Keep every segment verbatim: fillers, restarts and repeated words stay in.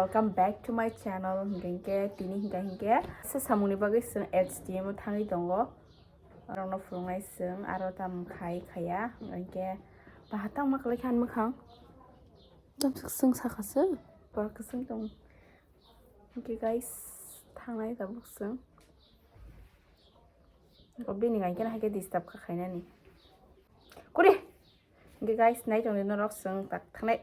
Welcome back to my channel. Hinkhe tini hinkhe hinkhe se samungni bagwi chwng H T M o thangwi tongo. Arokno phunuknai chwng aro tam khai khaya. Hinkhe bahatang ma kwlai khan mwkhang. Tam chwng saka se. Bor kwchwng tong. Hinkhe guys, thangnai tabuk chwng. Bini ngai khe disturb kha khainani. Kuri. Hinkhe guys, nai tongdi norok chwng tak thangnai.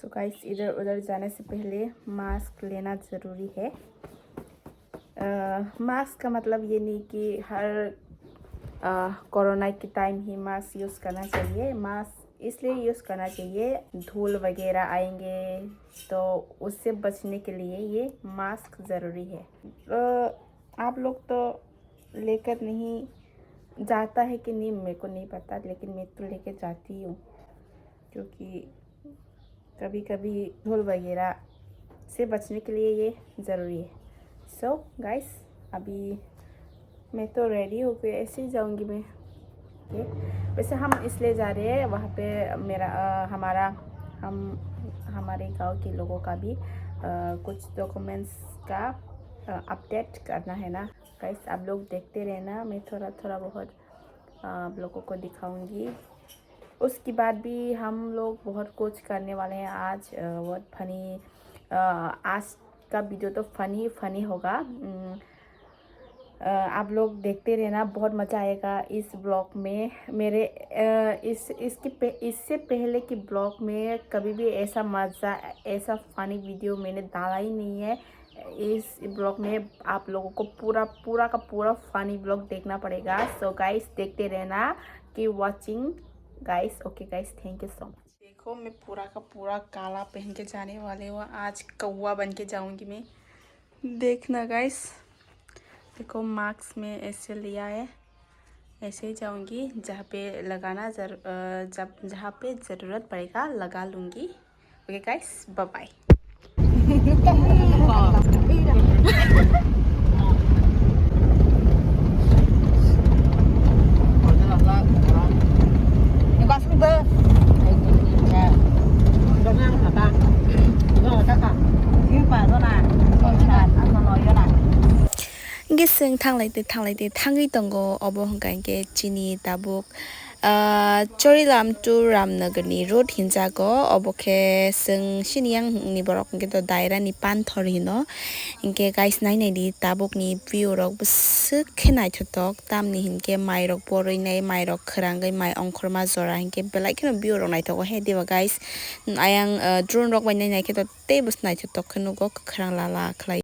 So guys, इधर उधर जाने से पहले मास्क लेना जरूरी है। मास्क का मतलब ये नहीं कि हर कोरोना के टाइम ही मास्क यूज़ करना चाहिए। मास्क इसलिए यूज़ करना चाहिए, धूल वगैरह आएंगे तो उससे बचने के लिए ये मास्क ज़रूरी है। आप लोग तो लेकर नहीं जाता है कि नहीं, मेरे को नहीं पता, लेकिन मैं तो लेके जाती हूँ, क्योंकि कभी कभी धूल वगैरह से बचने के लिए ये ज़रूरी है। सो गाइस, अभी मैं तो रेडी होके ऐसे ही जाऊंगी मैं। ओके, वैसे हम इसलिए जा रहे हैं, वहाँ पे मेरा हमारा हम हमारे गांव के लोगों का भी कुछ डॉक्यूमेंट्स का अपडेट करना है ना। गाइस, आप लोग देखते रहना, मैं थोड़ा थोड़ा बहुत आप लोगों को दिखाऊंगी। उसके बाद भी हम लोग बहुत कुछ करने वाले हैं आज। बहुत फनी, आज का वीडियो तो फनी फनी होगा। आप लोग देखते रहना, बहुत मज़ा आएगा इस ब्लॉग में। मेरे इस इसके इससे पहले कि ब्लॉग में कभी भी ऐसा मज़ा, ऐसा फनी वीडियो मैंने डाला ही नहीं है। इस ब्लॉग में आप लोगों को पूरा पूरा का पूरा फनी ब्लॉग देखना पड़ेगा। सो गाइस, देखते रहना, keep watching guys. Okay guys, thank you so much. देखो, मैं पूरा का पूरा काला पहन के जाने वाले हूँ आज, कौवा बन के जाऊंगी मैं। देखना गाइस, देखो, मास्क में ऐसे लिया है, ऐसे ही जाऊंगी। जहाँ पे लगाना जर, जब जहाँ पे ज़रूरत पड़ेगा, लगा लूँगी। Okay guys, bye bye. Hingke chwng thanglai tei thanglai tei thangwi tongo, obo hwnkha hwnkhe chini tabuk, ah, Chorilam to Ramnagarni road hinjago, obo khe chwng sini yang ni borok hwnkhe to Dairani Panthor hino. Hingke guys, nai nai di tabuk ni view rok bwswk khe naithotok, tamni hinkhe mai rok borwi nai, mai rok khwrangwi, mai ongkhorma jora hinkhe belai kheno view rok naithogo he diba guys. Ayang, ah, drone rok bai nai nai khe to tei bwswk naithotok khe nugo, kwkhwrang lala khlai.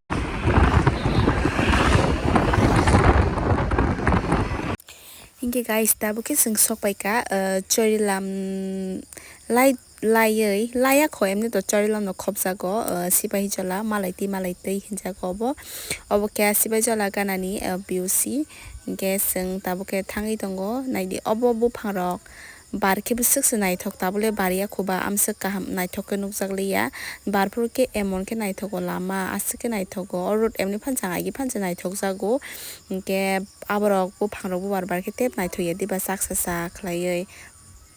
Hinkhe guys, tabuk khe chwng sok paikha, ah, Chorilam lai laiwi, laiya kho, emni to Chorilam no khopjago, ah, Sipahijola, Malaitwi, Malaitwi hinjago obo. Obo khe Sipahijola ganani, ah, B O C. Hinkhe chwng tabuk khe thangwi tongo, naidi obo buphang rok bar khe bwswk se naithok, tabule bar ya kho ba, amswk kaham naithok khe nukjak liya. Bar phuru khe emon khe naithogo lama, aswk khe naithogo. O road emni phansa agi phansa naithok jago. Hinkhe aborok buphang rok bo bar bar khe tep naithok ya diba, chaksa cha khlaiwi.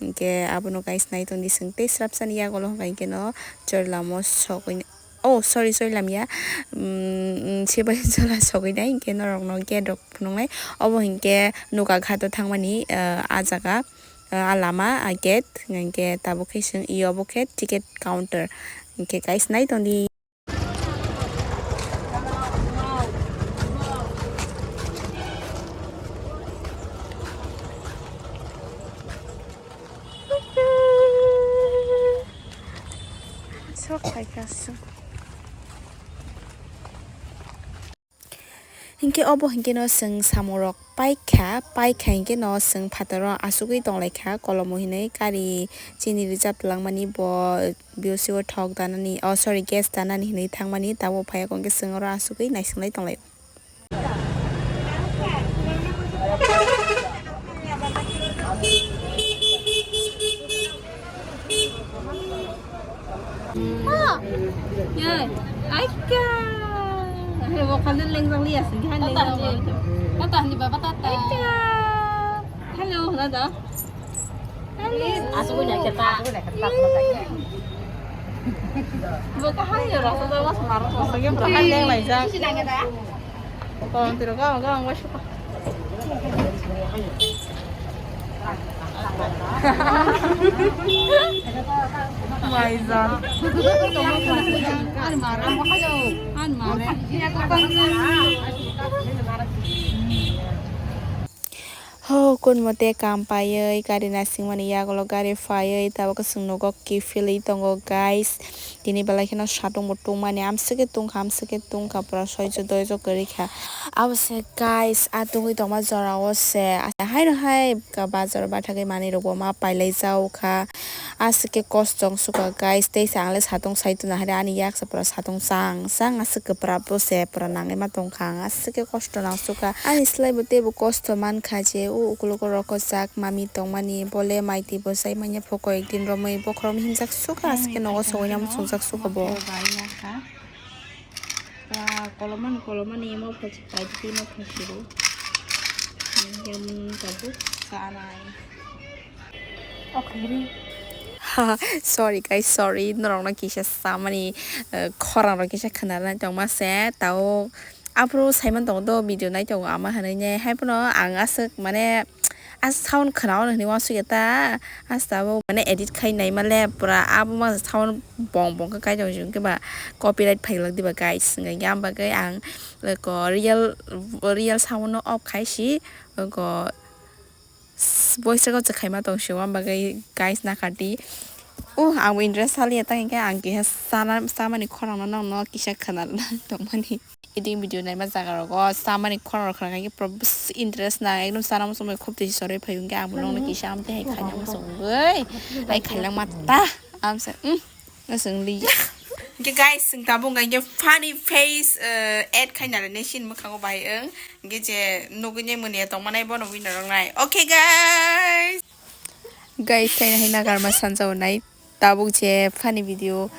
Hinkhe abono guys nai tongdi chwng tei srapsani yagulo hwnkha hinkhe no Chorilam o sogwi, oh sorry, Chorilam ya, mm, Sipahijola sogwi nai hinkhe norokno gate rok phunuknai. Obo hinkhe Nokaghat o thangmani, ah, ah jaga, ah, ah lama, ah gate hinkhe tabuk khe chwng iyo obo khe ticket counter. Hinkhe guys nai tongdi. Sok phaikha, sok. Hinkhe obo hinkhe no chwng samung rok paikha, paikha hinkhe no chwng phataro asugwi tonglaikha, kolomo hinwi kari chini rijak twlangmani bo B O C o thok danani, oh sorry, gas danani hinwi thangmani, tabuk phaiya kho hinkhe chwng oro asugwi naisinglai tonglaio. Ha! Yai! Aika! Ayo, bo khalden lengjak liya sing, han lengjak liya. Tata ni baba, tata. Aika! Hello, nada. Asugwi naikhe ta. Bo kaham ni rasa jawa sumaro. Asugwi kaham neng laijak. Tong tiro gawang gawang waisa. Maijan. Ho, kun mote kam paiwi, gari nasingmani yagulo gari phaiwi, tabuk chwng nogo kiphilwi tongo, guys. Tini belai kheno satung bo tungmani, amswk khe tungkha, amswk khe tungkha, pura soijo doijo kwrwi kha. Abo se, guys, a tungwi tongma jora o se, haino hai bazar o bathagwi manwi rok bo ma pailai jak kha. Aswk khe kosto wng sukha, guys, tei se ang le satung sai tuna hare, ani yaksa pura satung chang chang aswk kwpra bo se pura nangwi ma tongkha, ang aswk khe kosto nang sukha. Ani slai bo teibo kosto mankha je o ukologo rokojak mami tongmani, bo le mai twi bo chai manya pho koyek din romwi bokhorok himjak sukha, aswk khe nogo sogwi nang muchungjak sukha bo. Kolomani kolomani emo phachi paiti ma phachi ro. Yang tabuk sanai. Sorry guys, sorry, norokno kisa samani, eh, khorang rok kisa khwnarnai tongma se, tao aphuru saiman tongo do video nai tongo ama hinui ne, hai phano ang aswk mane, a sound khwnao hinui uansukya ta, hasta bo mane edit khai naima le pura abo ma sound bong bong khe kai tong, hwnkhe ba copyright phailak diba guys, hwnkhe ang bagwi ang ko real, real sound no off khai si ko. Voice record se khaima tong sio, ang bagwi guys nakardi. Oh, ang bo interest saliya, tang hwnkhe ang keha sana, samani khorang no nokno kisa khwna tongmani. Editing video naima jaga rogo samani khorang rok khwna khe pura interest nang, ekdom sana muchungmani khub twi chorwi phai hwnkhe ang bo nokno kisa amtwi hai khaina muchungwi hai khailangma ta amsa. Aswng li. Hwnkhe guys, chwng tabuk hwnkha hwnkhe funny face, eh, add khaina le nai sini mwkhango bahai wng. Hwnkhe je nugui nai mania tongmanai bono winner wngnai. Okay guys. Guys, khaina hai nakarma sanjao nai. Tabuk je funny video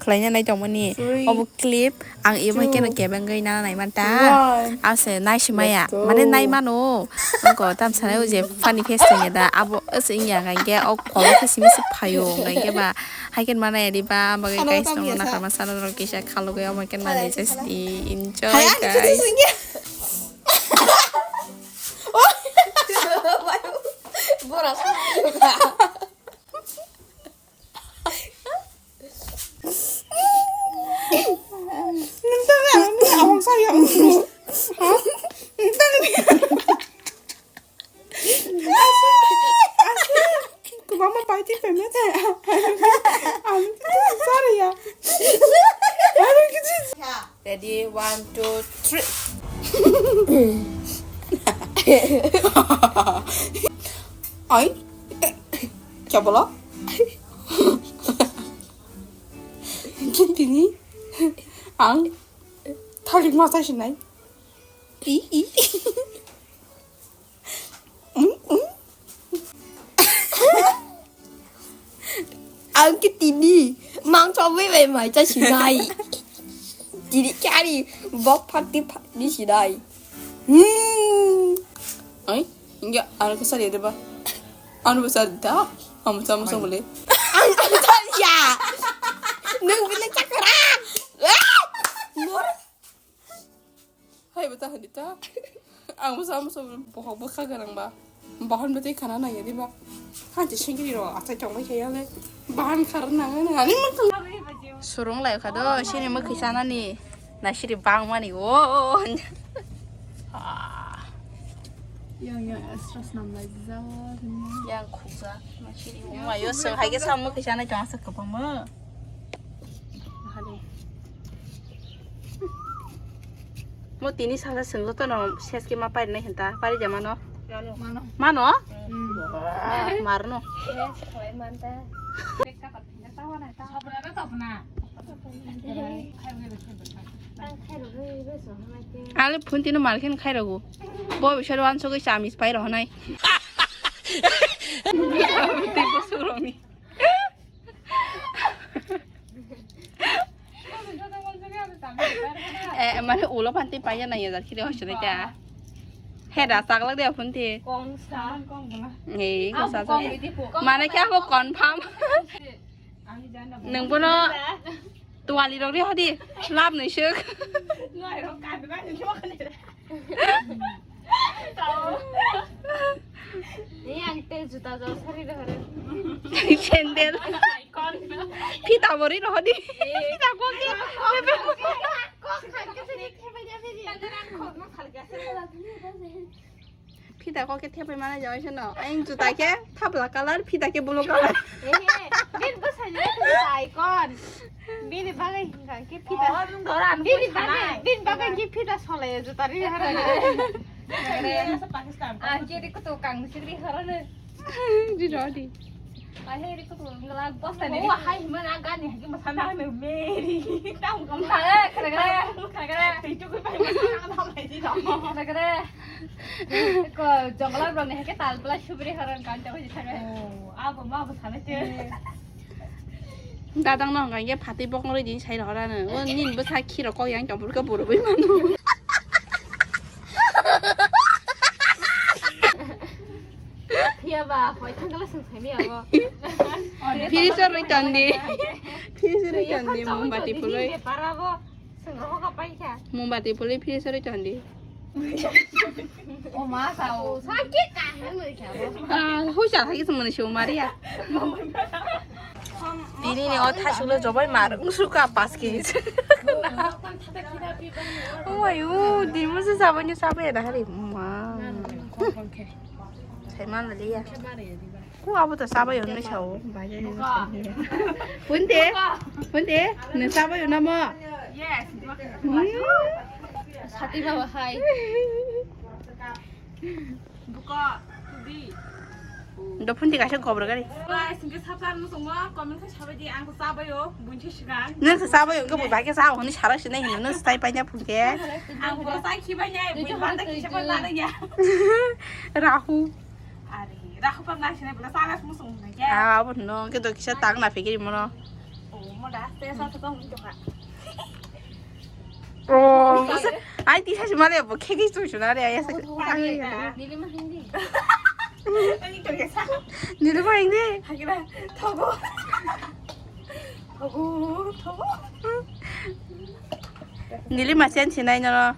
khlaina nai tongmani. Three, obo clip. Ang imo hai keno two, kebengwi nana nai manta. One. Ase nai si maya. Let's go. Mane nai mano. Nokho tam sanai o je funny face tongya da. Abo ase wngya hwnkha hwnkhe o kolok khe simi se phaio hwnkha hwnkhe ba. Hai khe mana ya di ba. Abo khe guys tong na kama sana rok kisa khalo khe omo khe nani just di enjoy guys. Bora sa. Nintang ni ang ni awang saya. Ha? Nintang ni. Kubama pai ti pemete. Ang sorry ya. Aduh gitu. Ready, one, two, three. Oi. Coba lo. Tini ang thalik masa sinai. I, i. Ang ke tini mangso bai bai mai cha sinai. Tini kari bok phat ti phat ni sinai. Hmm. Ai, enggak, ano kesal ya deh, bah. Ano besar dah, kamu sama sama le. Ang ang ya. Nang bilang cakar. Hai bata hadita. Ang basa basa bohok bwkha ganang ba. Bahan bata khana nang ya diba. Hanchi singiri ro atai tong bai khaya le. Bahan khar nang nang ani mukha. Surung lai kha do sini mukhi sana ni. Na siri bang mani o. Yang yang extra nam lai jao. Yang khukja. Na siri. Mayo sung hai ke sam mukhi sana tong asa kapang ma. Hadi. Mo tini sala seng joto no ses ke ma pari nai hinta, pari jama no? Mano. Mano? Hmm. Mar no? Yes, khlai manta. Ale phun tino mar khen khai rogo. Bo bisar wan sogwi chamis pai rohonai. Tei bo suroni. Eh, mane ulo phanti paiya na ya jar khiri hosto na ta. He da, chaklak de phun thi. Kong sa. He, kong sa. Mane khe abo confirm. Nung bono tuwali rok ri hodi. Lab nui suk. Ni ang te juta jor sari de hore. Sandal. Kon. Phita bori no hodi. Phita ko ke. Kok khan ke sini khe bai ya biri. Phita ko ke thepai mana jawai seno. Ang juta ke thapla color, phita ke blue color. Eh, eh, bin bwsai ni icon. Bini bagwi hingka ke phita. Oh, nung dora anu bini bagwi, bini bagwi ke phita solai juta ri hara. Pakistan. Ah, kiri kutu kang sikri hara ne. Di rodi. Ahai ri kutu ngelak bosta ni. Oh, hai mana gani hagi masana anu meri. Tam kam. Khare, khare, khare, khare. Itu ku pai masana anu mai di dong. Khare, khare. Ko jongla rok ni hake tal pla subri haran kan ta hoji thang. Oh, abo ma bo sana che. Dadang no hingka hingke phatwi bokong rwi din sai rohor ano. O nini bwsa khiro kok yang chong phuru khe bo rwui mano. Phiya ba hoi thang kala swng sai mi abo. Fridge o rwi ton di. Fridge o rwi ton di, mombati puloi. Para bo swng rohor ka pai kha. Mombati puloi fridge o rwi ton di. O ma sa o. Sa ke ka hang noi kha bo. Ah, huisa thagi se mani se o Maria. Tini ni o thasuk le jobai mar, wngsu ka pas ke. O mai o, din mo se sabai ni sabai na hari ma. Sai man le ya. Ku abo to sabai hwnwi sao. Punte, punte, nwng sabai hwnna mo? Yes. Hmm. Sati baba hai. Buka, tudi. Do punte kaisa gobra gari. Guys, hingke sapar musungma comment khe sabai di, ang ko sabai o, bunchi sigan. Nwng se sabai hwnke bo bai khe sao hwnwi sara sinai hino, nwng sai paina punke. Ang ko sai khibai nai, bui banda kisa pa lana ya. Rahu. Ari, rahu pam nang sini bela sanas musung nang ya. Ah, abo no, ke do kisa tang na fikiri mono. Oh, mo da, te sa sa tong to ka. Oh, ai ti sa male bo khegi tu suna re, ya sa. Nili ma hindi. Ani to ya sa. Nili ma hindi. Hakira, thogo. Thogo, thogo. Nili ma sen sinai no.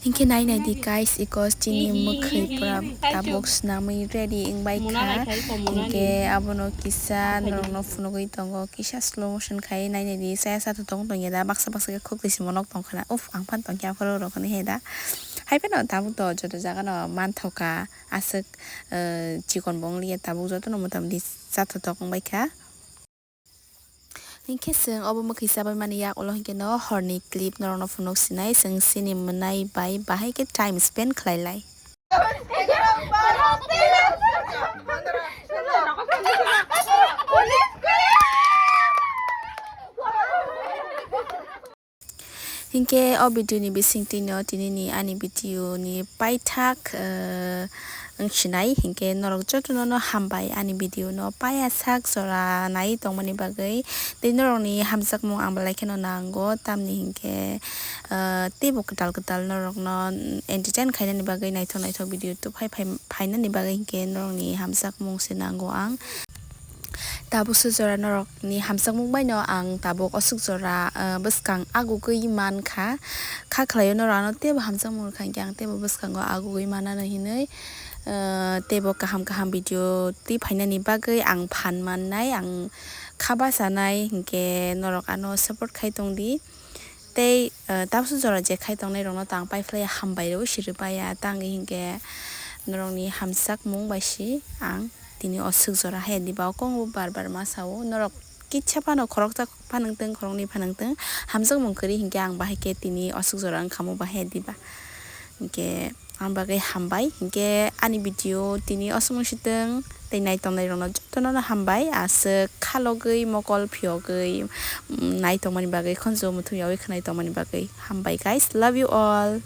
Hinkhe nai nai di guys, ikos chini mwkhwi pura tabuk swnamwi ready wngbai kha. Hinkhe abono kisa norokno phunugwi tongo, kisa slow motion khai nai nai di, chaya sa tong tong ya da, baksa baksa khe khuk twi simo nok tong khana. Uff, ang phan tong khe aphuru rok hinwi he da. Hai phano tabuk to joto jaga no manthoka, aswk, eh, chikon bo wng liya, tabuk jotono mota moti chathotok wngbai kha. Hinkhe chwng obo mwkhwi chabai mani yak ulo hinkhe no horni clip norokno phunuk sinai, chwng chini mwnai bai bahai khe time spend khlai lai. Hinkhe o video ni bisingtwi no tini ni ani video ni paithak, eh, wng sinai, hinkhe norok jotono no hambai ani video no paya sak jora nai tongmani bagwi. Tei norok ni hamjakmung ang belai kheno nango, tamni hinkhe, eh, teibo kwtal kwtal norok no entertain khainani bagwi naithok naithok video tubphai phai-, phainani bagwi hinkhe norok ni hamjakmung se nango ang. Tabuk se jora norok ni hamjakmung bai no ang tabuk oswk jora, ah, bwskang agugwi mankha. Kha khlaio norok ano teibo hamjakmung rwkha hinkhe ang teibo bwskango agugwi manano hinwi, ah, teibo kaham kaham video twi phainani bagwi ang phan mannai, ang kha bachanai hinkhe norok ano support khai tongdi. Tei, eh, tabuk jora je khai tongnai rokno tang paiphlai hambai rw sirwi paya, tangwi hinkhe norokni hamjakmung bai si ang tini oswk jora hai diba o kok bar bar ma sao, norok kisa phano khoroksa phanang tong, khoroknwi phanang tong, hamjakmung kwrwi hinkhe ang bahai khe tini oswk jora wngkha mo bahai diba hinkhe. Ang bagwi hambai, hinkhe ani video tini osomoi sitwng tei nai tongnai rokno jotono no hambai, aswk khalogwi mokol phiyogwi, mm, nai tongmani bagwi khonjo muthung yawi khwnai tongmani bagwi hambai guys, love you all.